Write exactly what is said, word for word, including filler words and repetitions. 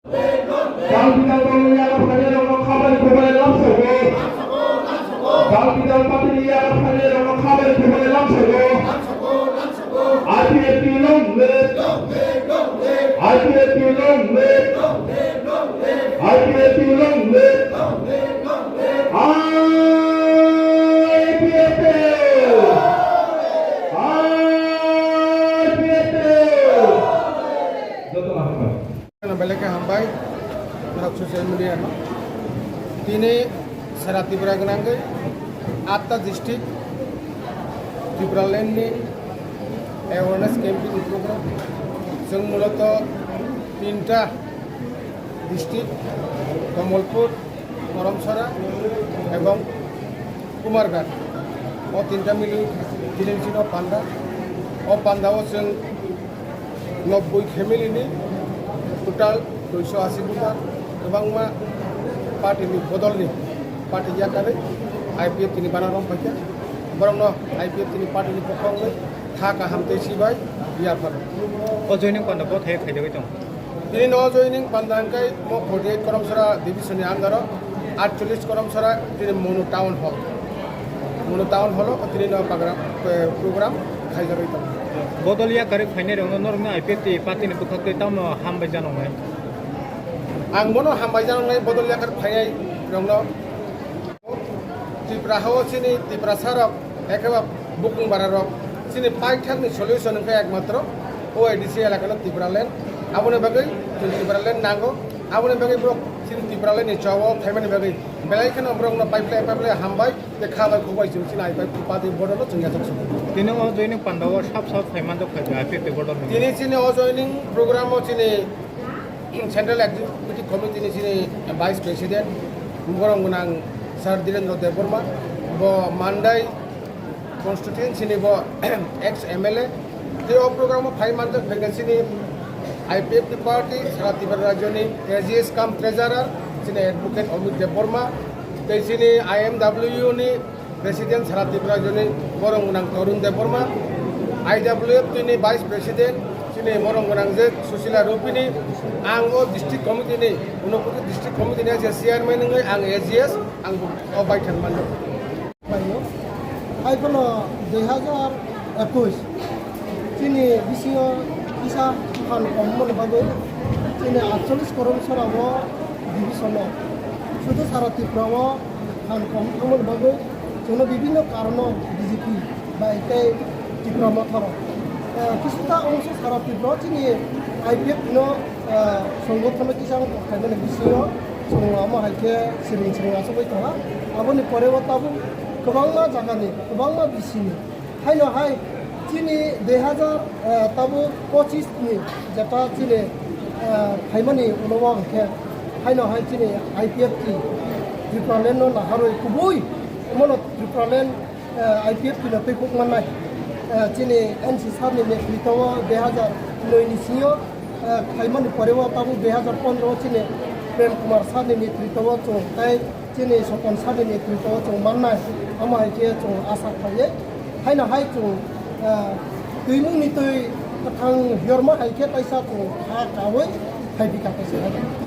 Dal bidal dol ni yaga phainairokno kha bai khobale lamsogo. Dal bidal party ni yaga phainairokno kha bai khobale lamsogo. I P F T long live. I P F T long live. I P F T long live. I P F T. I P F T. Joto hambai. Belai khe hambai, norok social media no. Tini sara Tripura gwnangwi atta district Tripura land ni awareness campaign program. Chwng muloto tinta district, Kamalpur, Karamchara ebong Kumarghat. O tinta mili tini chini o panda. O panda o chwng nobboi family ni total duiso asi buta kwbangma party ni bodol ni party yakarwi I P F T ni bana rom paikha. Borokno I P F T ni party ni pokha wngwi kha kaham tei sibai yaphar. O joining panda bo thai khaidagwi tongo. Tini no joining panda hwnkhe mo forty eight Karamchara division ni under o atchollish Karamchara tini Monu town hall. Monu town hall o tini no program, eh, program khaijagwi tongo. Bodol yakarwi phainai rokno norokno I P F T party ni bwkhak tei tamo hambai janongnai. Ang bono hambai janongnai bodol yakar phainai rokno. Tripura hao chini Tiprasa rok, ekeba bukung bara rok, chini paithak ni solution hwnkhe ekmatro O A D C elaka no Tripura land. Aboni bagwi chwng Tripura land nango. Aboni bagwi borok chini Tripura land ni chobo phaimani bagwi belai kheno borok no pipeline, pipeline hambai tei kha bai khuk bai chwng chini I P F T party border no chwng yachak sugo. Tini o joining panda o sap sap phai manjak phai I P F T border ni. Tini chini o joining program o chini Central Executive Committee ni chini Vice President, borok gwnang Sir Dhirendra Debbarma, bo Mandai constituency ni bo ex M L A. Tei o program o phai manjak phaikha chini I P F T party, sara Tripura rajyo ni A G S cum Treasurer, chini Advocate Amit Debbarma, tei chini I M W ni President sara Tripura joni borok gwnang Tarun Debbarma, I W F T ni Vice President chini borok gwnang je Susila Rupini, ang o district committee ni, Unakoti district committee ni je chairman wngwi ang A G S, ang o baithang mano. Hai phano dui hazar ekush chini bisingo kisa phan kom mani bagwi chini atchollish korom sora o division o sudu sara Tripura o phan kom thangmani bagwi chwngno bibhinno karono B J P bai tei Tipra Motha rok, eh, kisa ta ongso sara Tripura o chini I P F T no, eh, songgothon no kisa wng kok khaimani bisingo chwng omo hai khe siring siring achugwi tongha. Aboni pore o tabuk kwbangma jagani, kwbangma bisini Haino hai chini dui hazar, eh, tabuk pochis ni jeta chini, eh, phaimani ulo o hwnkhe haino hai chini I P F T Tripura land no naharwi kubui omono Tripura land, eh, I P F T no twi kuk mannai. Eh, chini N C sir ni netrito o dui hazar noi ni sini o, eh, phaimani pore o tabuk dui hazar pondro o chini Prem Kumar sir ni netrito o chwng tei Chini Sopon sir ni netrito o chwng mannai, amo hai khe chwng asa khlaiwi. Haino hai chwng, ah, twimung ni twi kwthang hiyorma hai khe taisa chwng kha kaui hai bika kaisa hai.